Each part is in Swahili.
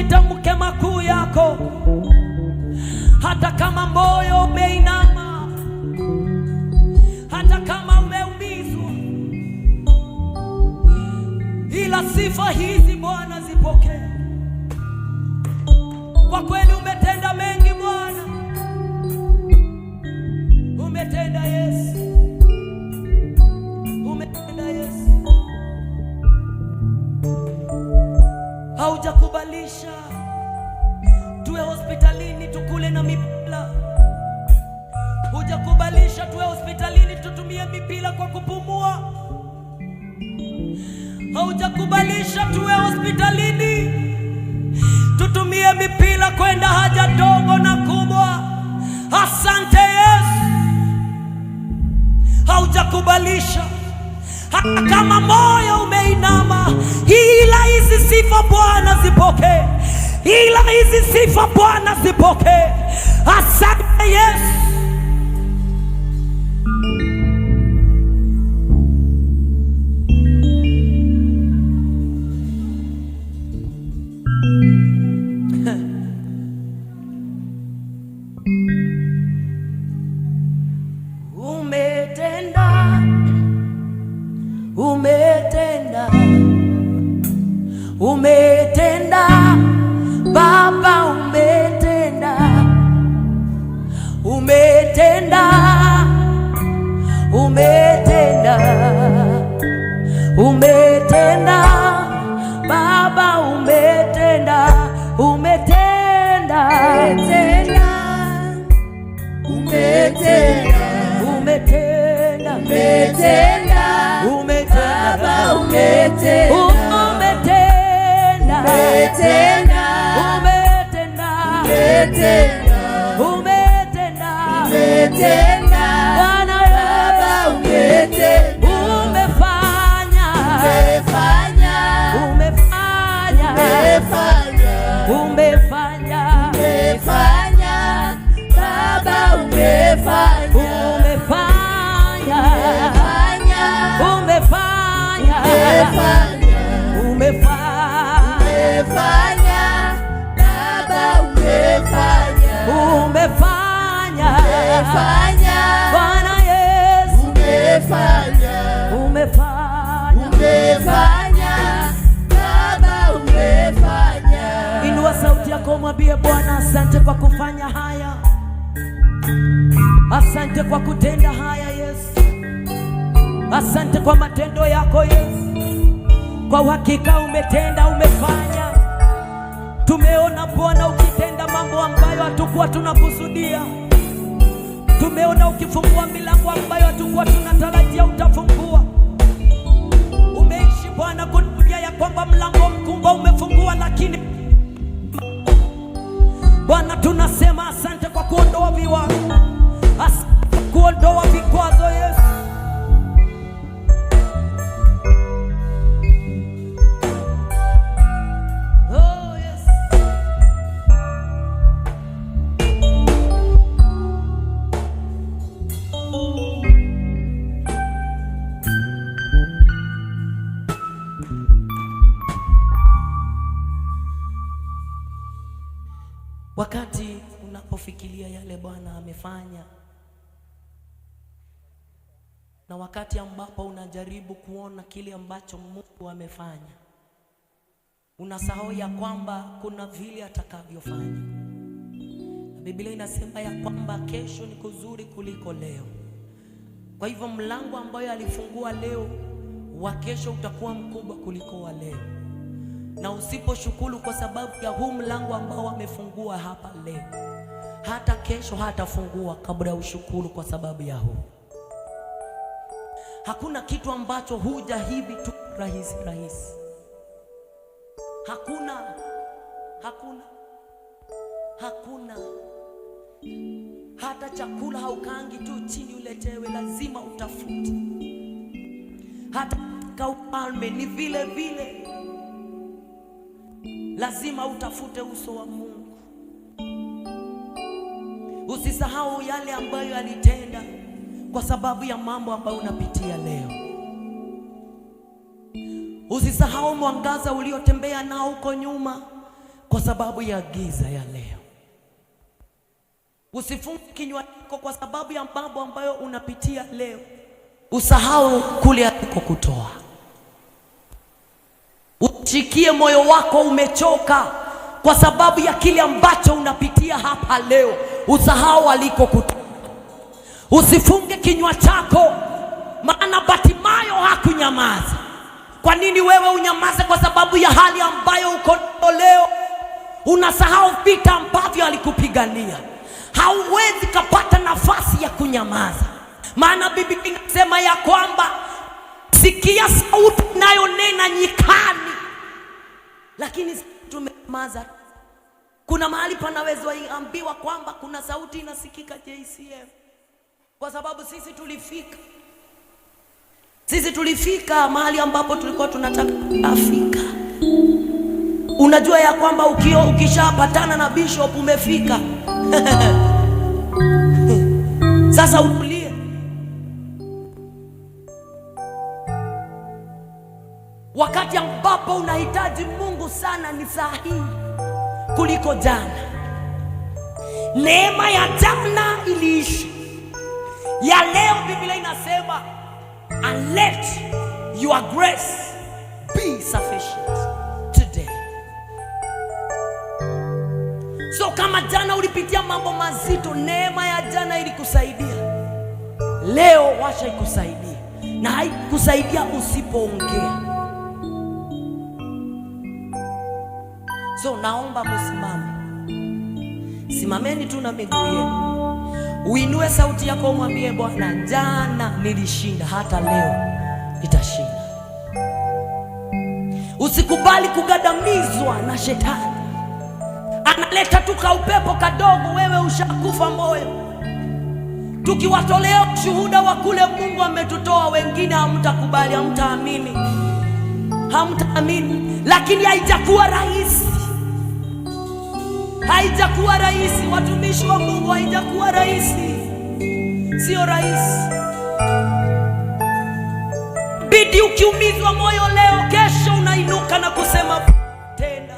tukitamke makuu yako, hata kama moyo umeinama, hata kama umeumizwa, ila sifa hizi Bwana zipokee. Kwa kweli umetenda mengi Bwana, umetenda Yesu, umetenda Yesu. Haujakubalisha tuwe hospitalini tukule na mipira, hujakubalisha tuwe hospitalini tutumie mipira kwa kupumua, haujakubalisha tuwe hospitalini tutumie mipira kwenda haja ndogo na kubwa. Asante Yesu, haujakubalisha hata kama moyo umeinama, ila hizi sifa Bwana zipokee, ila hizi sifa Bwana zipokee. Asante Yesu. Umetenda, umetenda, umetenda, Baba umetenda, umetenda, umetenda, umetenda, Baba umetenda, umetenda, Umetenda, umetenda, umetenda, umetenda, Baba umetenda, umetenda, umetenda, umetenda, umetenda, umetenda, umetenda, Bwana Baba Yesu, umetenda, umefanya, umefanya, umefanya, umefanya, umefanya, umefanya, Baba umefanya, umefanya, umefanya, umefanya, umefanya. umefanya, Umefanya, Baba umefanya, umefanya, umefanya, Bwana Yesu, umefanya, umefanya. umefanya, Baba umefanya. Inua sauti yako mwambie Bwana asante kwa kufanya haya, asante kwa kutenda haya Yesu, asante kwa matendo yako Yesu. Kwa uhakika umetenda, umefanya. Tumeona Bwana ukitenda mambo ambayo hatukuwa tunakusudia. Tumeona ukifungua milango ambayo hatukuwa tunatarajia utafungua. Umeishi Bwana kutuambia ya kwamba mlango mkubwa umefungua, lakini Bwana tunasema asante kwa kuondoa viwango, asante kwa kuondoa vikwazo Yesu. Oh, yes. Wakati unapofikiria yale Bwana amefanya na wakati ambapo unajaribu kuona kile ambacho Mungu amefanya, unasahau ya kwamba kuna vile atakavyofanya. Na Biblia inasema ya kwamba kesho ni kuzuri kuliko leo. Kwa hivyo mlango ambayo alifungua leo, wa kesho utakuwa mkubwa kuliko wa leo. Na usiposhukuru kwa sababu ya huu mlango ambao wamefungua hapa leo, hata kesho hatafungua kabla ya ushukuru kwa sababu ya huu. Hakuna kitu ambacho huja hivi tu rahisi rahisi. Hakuna, hakuna, hakuna. Hata chakula haukaangi tu chini uletewe, lazima utafute. Hata katika ufalme ni vile vile, lazima utafute uso wa Mungu. Usisahau yale ambayo alitenda kwa sababu ya mambo ambayo unapitia leo. Usisahau mwangaza uliotembea nao huko nyuma kwa sababu ya giza ya leo. Usifunge kinywa chako kwa sababu ya mambo ambayo unapitia leo. Usahau kule alikokutoa. Ushikie moyo wako umechoka kwa sababu ya kile ambacho unapitia hapa leo. Usahau alikokutoa. Usifunge kinywa chako, maana Batimayo hakunyamaza. Kwa nini wewe unyamaze kwa sababu ya hali ambayo uko nayo leo? Unasahau vita ambavyo alikupigania. Hauwezi kapata nafasi ya kunyamaza, maana Biblia inasema ya kwamba sikia sauti inayonena nyikani, lakini tumenyamaza. Kuna mahali panaweza ambiwa kwamba kuna sauti inasikika JCM, kwa sababu sisi tulifika mahali ambapo tulikuwa tunataka afika. Unajua ya kwamba ukishapatana na bishop umefika. Sasa utulie. Wakati ambapo unahitaji Mungu sana ni saa hii kuliko jana. Neema ya jana iliishi, ya leo Biblia inasema and let your grace be sufficient today. So kama jana ulipitia mambo mazito, neema ya jana ilikusaidia, leo wacha ikusaidie, na haikusaidia usipoongea. So naomba musimame, simameni tu na miguu yenu, uinue sauti yako, umwambie Bwana, jana nilishinda, hata leo nitashinda. Usikubali kugandamizwa na shetani. Analeta tu kaupepo kadogo, wewe ushakufa moyo. Tukiwatolea ushuhuda wa kule Mungu ametutoa, wengine hamtakubali, hamtaamini, hamtaamini. Lakini haijakuwa rahisi, haijakuwa rahisi, watumishi wa Mungu, haijakuwa rahisi, sio rahisi. Bidi ukiumizwa moyo leo, kesho unainuka na kusema tena.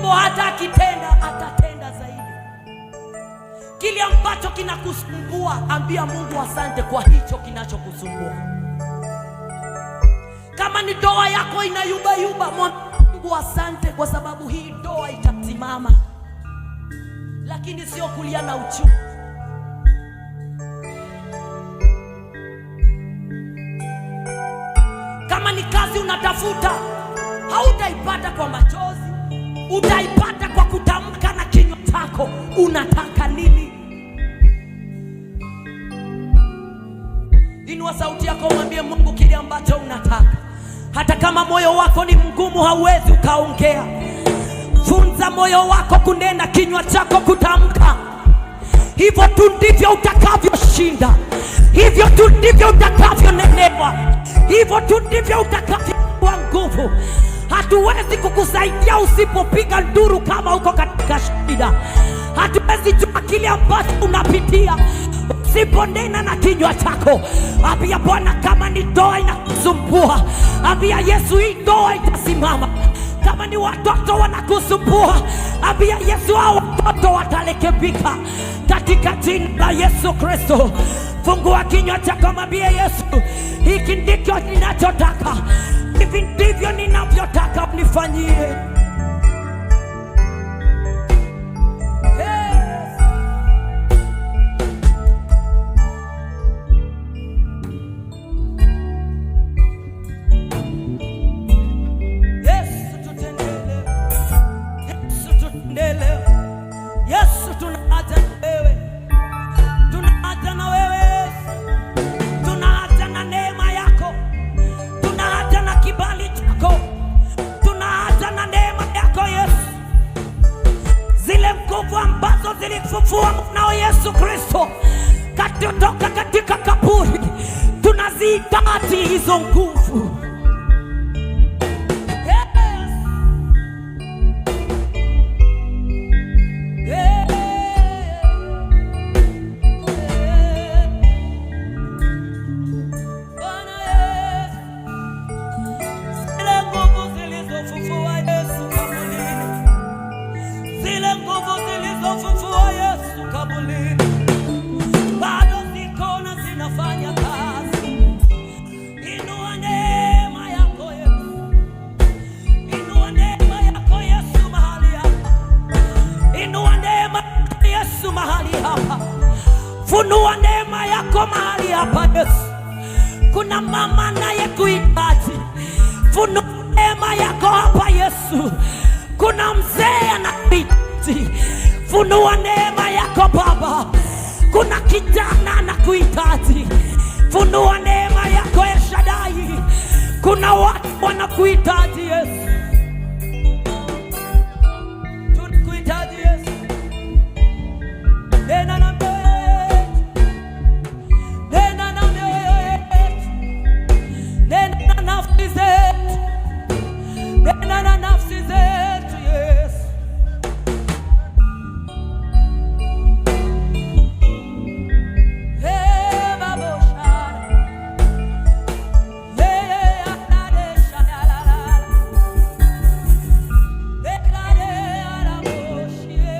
Huo hata akitenda atatenda zaidi. Kile ambacho kinakusumbua, ambia Mungu asante kwa hicho kinachokusumbua. Kama ni ndoa yako inayumbayumba, mwambie Mungu asante kwa sababu hii ndoa itasimama, lakini sio kulia na uchungu. Kama ni kazi unatafuta, hautaipata kwa machozi, utaipata kwa kutamka na kinywa chako. Unataka nini? Inua sauti yako, mwambie Mungu kile ambacho unataka. Hata kama moyo wako ni mgumu, hauwezi ukaongea, funza moyo wako kunena, kinywa chako kutamka. Hivyo tu ndivyo utakavyoshinda, hivyo tu ndivyo utakavyonenewa, hivyo tu ndivyo utakavyokuwa nguvu. Hatuwezi kukusaidia usipopiga nduru kama uko katika shida. Hatuwezi jua kile ambacho unapitia usiponena na kinywa chako. Ambia Bwana, kama ni ndoa inakusumbua, ambia Yesu, hii ndoa itasimama. Kama ni watoto wanakusumbua, ambia Yesu, hao watoto watarekebika katika jina la Yesu Kristo. Fungua kinywa chako, mwambie Yesu, hiki ndicho ninachotaka, hivi ndivyo ninavyotaka unifanyie. Yes. Yesu tutendee leo. Yesu tutendee leo. Yesu tunaja na wewe, tunaja na wewe Yesu, tunaja na neema yako, tunaja na kibali chako, tunaja na neema yako Yesu, zile nguvu ambazo zilimfufua mwanao Yesu Kristo katotoka katika kaburi, tunazihitaji hizo nguvu. Yes. Yeah. Yeah. Bwana Yesu, zile nguvu neema yako hapa Yesu. Kuna mzee anakuhitaji, funua neema yako Baba. Kuna kijana anakuhitaji, funua neema yako Elshadai. Kuna watu wanakuhitaji Yesu, tunakuhitaji Yesu. Nena na mioyo yetu, nena na mioyo yetu, nena na nafsi zetu, nena na nafsi zetu Yesu. Hey, Baba Shara. Hey, Anade Shara. Eklade Araboshie.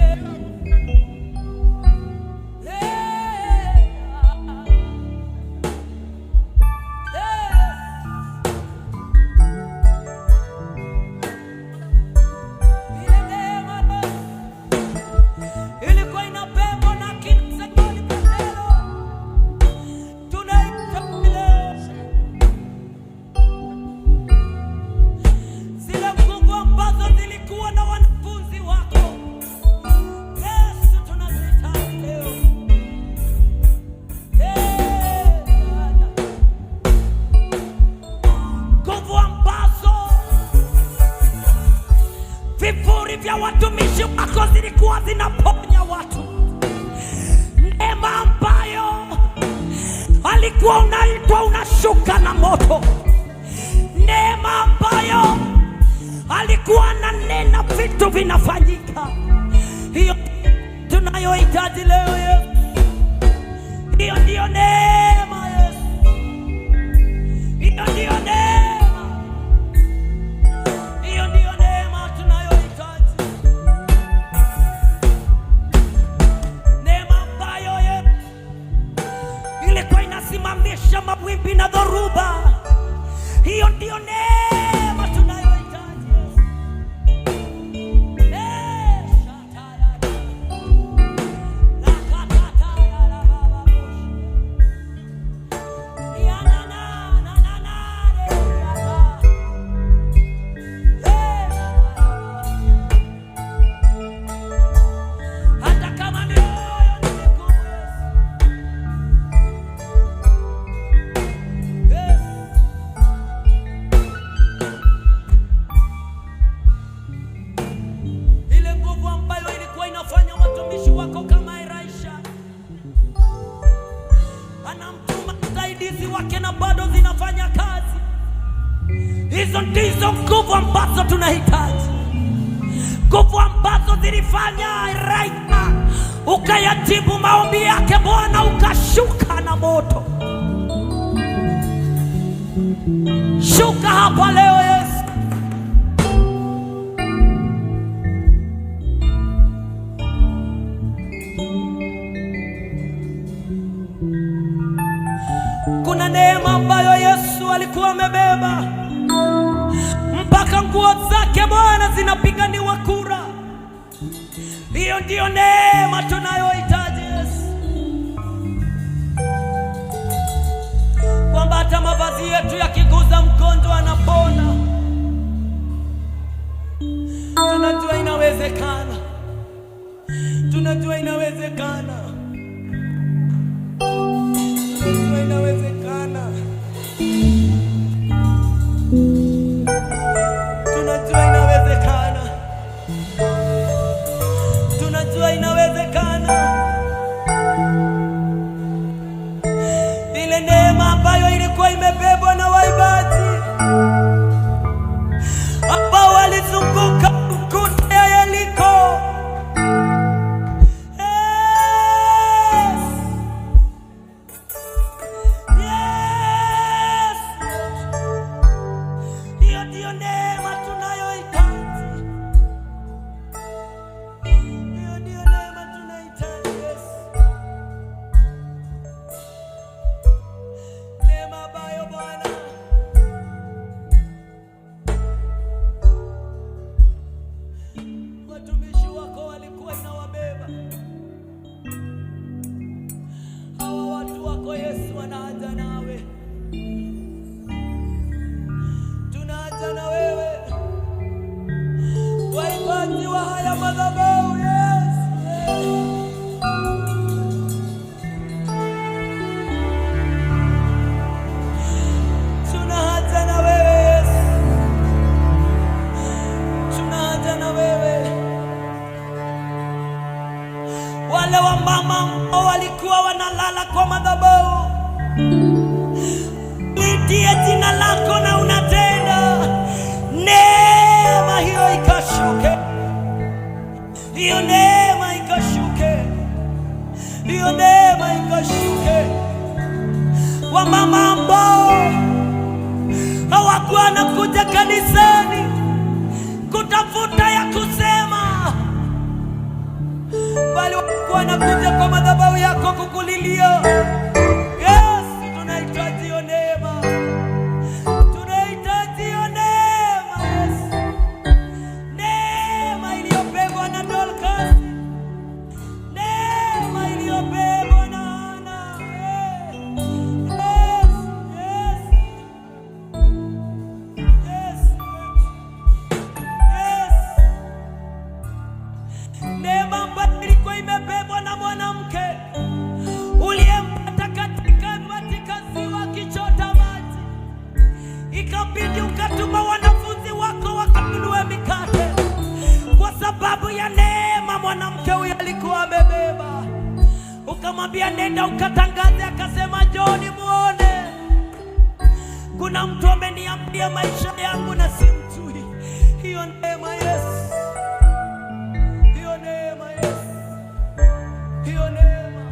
Hey, hey. Ile neema ilikuwa inabebwa na kina Simoni Petero, tunaita leo zile nguvu ambazo zilikuwa na wanafunzi wako Yesu, tunazihitaji leo. Eh, nguvu ambazo vivuri vya watumishi wako zilikuwa zinaponya watu, neema ambayo alikuwa unaitwa unashuka na moto, neema ambayo alikuwa ananena vitu vinafanyika. Hiyo tunayohitaji leo Yesu, hiyo ndiyo neema Yesu, hiyo ndiyo neema, hiyo ndiyo neema tunayohitaji, neema ambayo Yesu ilikuwa inasimamisha mawimbi na dhoruba. Hiyo ndiyo neema tunayohitaji Yesu. Eh, shataya, lakatataya, la baba boshi. Ya na na na na na re ya ba. Eh, hata kama mioyo ni migumu Yesu. Yesu. Ile nguvu ambayo ilikuwa inafanya watumishi wako kama Elisha anamtuma msaidizi wake na bado zinafanya kazi. Hizo ndizo nguvu ambazo tunahitaji, nguvu ambazo zilifanya Elisha ukayajibu maombi yake Bwana, ukashuka na moto. Shuka hapa leo Yesu. Kuna neema ambayo Yesu alikuwa amebeba mpaka nguo zake Bwana zinapiganiwa kura. Hiyo ndiyo neema tunayohitaji Yesu, kwamba hata mavazi yetu yakiguza mgonjwa anapona. Tunajua inawezekana, tunajua inawezekana, tunajua inawezekana, tunajua inawezekana, tunajua inawezekana. Ile neema ambayo ilikuwa imebebwa na waibaji ambao walizunguka ukuta ya Yeriko. Yes. Muumbaji wa haya madhabahu Yesu. Tuna haja na wewe Yesu, tuna haja na wewe. Wale wamama ambao walikuwa wanalala kwa madhabahu, litie jina lako na unatenda. Neema hiyo ikashuke, hiyo neema ikashuke, hiyo neema ikashuke. Wamama ambao hawakuwa wanakuja kanisani kutafuta ya kusema, bali walikuwa wanakuja kwa madhabahu yako kukulilia. Yesu, tunahitaji hiyo neema, tunahitaji hiyo neema Yesu, neema iliyobebwa na Dorcas, neema iliyobebwa na Hana. Yes, yes, yes, yes. Neema ambayo ilikuwa imebebwa na mwanamke uliyempata katika ziwa akichota maji, ikabidi ukatuma wanafunzi wako wakanunue mikate kwa sababu ya neema mwanamke huyo alikuwa amebeba. Ukamwambia nenda ukatangaze, akasema njooni muone, kuna mtu ameniambia maisha yangu na simjui. Hiyo neema Yesu, hiyo neema Yesu, hiyo neema,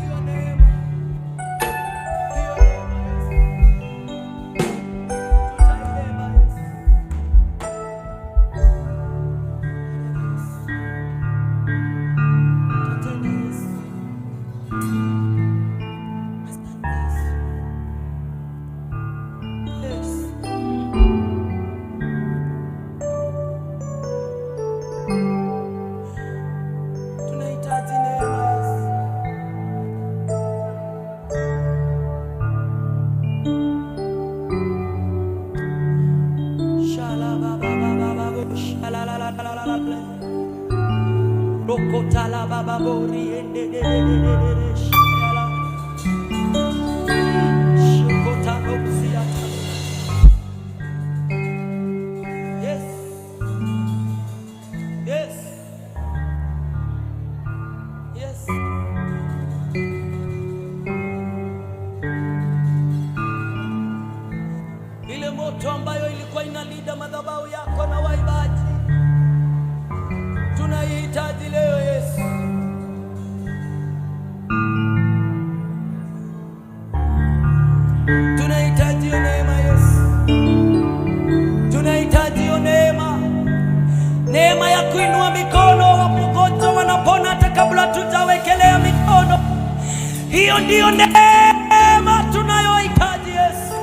hiyo neema, hiyo neema Yesu, tutaibeba Yesu. Tutenda Yesu. Asante Yesu. Yesu. Tunahitaji neema Yesu. Shalabababababo, shalalalalala. Rokotalabababori, endededededede, shala. Shokotalopsiata. Yes. Yes. Yes. Ile moto ambayo ilikuwa inalinda madhabahu yako na waibaji, tunaihitaji leo Yesu. Tunahitaji hiyo neema Yesu, tunahitaji hiyo neema, neema ya kuinua mikono, wagonjwa wanapona hata kabla tujawekelea mikono. Hiyo ndiyo neema tunayohitaji Yesu,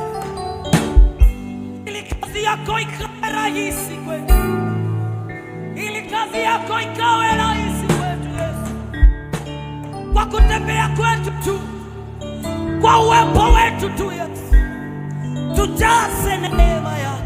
ili kazi yako ikawe rahisi kwetu, ili kazi yako ikawe rahisi kwetu Yesu, kwa kutembea kwetu tu, kwa uwepo wetu tu Yesu, tujaze neema yako.